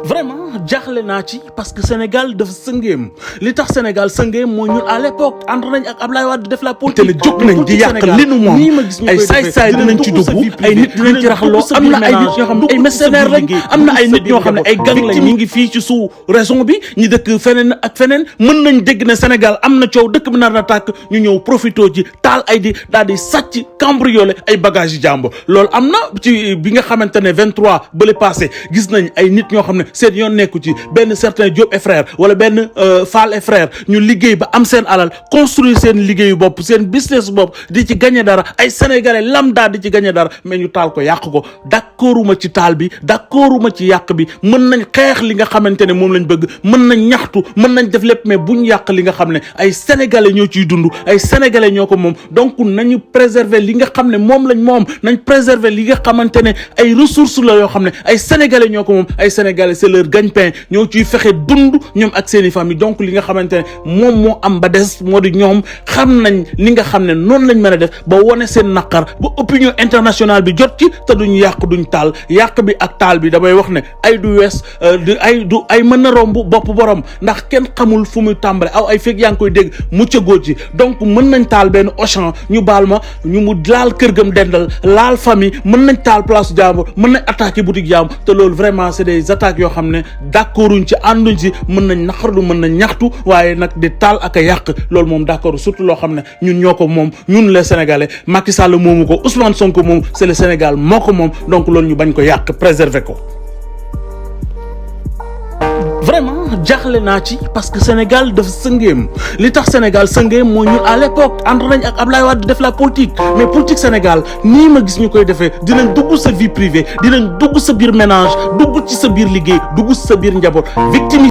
vraiment jaaxle naa ci parce que Sénégal dafa sëngeem li tax Sénégal sëngeem mooy ñun à l'époque ànd nañ ak Ablaye Wade def la politique. te ne jóg nañ di yàq li nu moom ay saay-saay dinañ ci dugg ay nit dinañ ci raxloo am na ay nit ñoo xam ne ay mercenaires lañ am na ay nit ñoo xam ne ay gang lañ ñi ngi fii ci sous raison bi ñi dëkk feneen ak feneen mën nañ dégg ne Sénégal am na coow dëkk bi nar na tàkk ñu ñëw profito ci taal ay di daal di sàcc cambriolé ay bagages yi jàmbur loolu am na ci bi nga xamante ne 23 bële passé gis nañ ay nit ñoo xam ne seen yoon nekku ci benn certain Diop et frère wala benn Fall et frère ñu liggéey ba am seen alal construire seen liggéeyu bopp seen business bopp di ci gagné dara ay sénégalais lambda di ci gagné dara mais ñu taal ko yàq ko d'accorduma ci taal bi d'accorduma ci yàq bi mën nañ xeex li nga xamante ne moom lañ bëgg mën nañ ñaxtu mën nañ def lépp mais buñ yàq li nga xam ne ay sénégalais ñoo ciy dund ay sénégalais ñoo ko moom donc nañu préserver li nga xam ne moom lañ moom nañ préserver li nga xamante ne ay ressources la yoo xam ne ay sénégalais ñoo ko moom ay sénégalais c'est leur gagne-pain ñoo ciy fexe dund ñoom ak seen i famille donc li nga xamante ne moom moo am ba des moo di ñoom xam nañ li nga xam ne noonu lañ mën a def ba wane seen naqar ba opinion internationale bi jot ci te duñ yàq duñ taal yàq bi ak taal bi damay wax ne ay du wees ay mën na romb bopp borom ndax kenn xamul fu muy tàmbale aw ay fekk yaa ngi koy dégg muccagóot ci donc mën nañ taal benn Auchan ñu baal ma ñu mu laal kër gam dendal laal famille mën nañ taal place jàmbur mën nañ attaquer boutique jàmbur te loolu vraiment c'est des attaques yoo xam ne d'accorduñ ci ànduñ ci mën nañ naqarlu mën nañ ñaxtu waaye nag di taal ak a yàq loolu moom d'accord surtout loo xam ne ñun ñoo ko moom ñun les Sénégalais Macky Sall moomu ko Ousmane Sonko moom c'est le Sénégal moo ko moom donc loolu ñu bañ ko yàq préserver ko. vraiment jaaxle naa ci parce que Sénégal dafa sëngeem li tax Sénégal sëngeem mooy ñun à l'époque ànd nañ ak Ablaye Wade def la politique mais politique Sénégal nii ma gis ñu koy defee dinañ dugg sa vie privée dinañ dugg sa biir ménage dugg ci sa biir liggéey dugg ci sa biir njaboot victime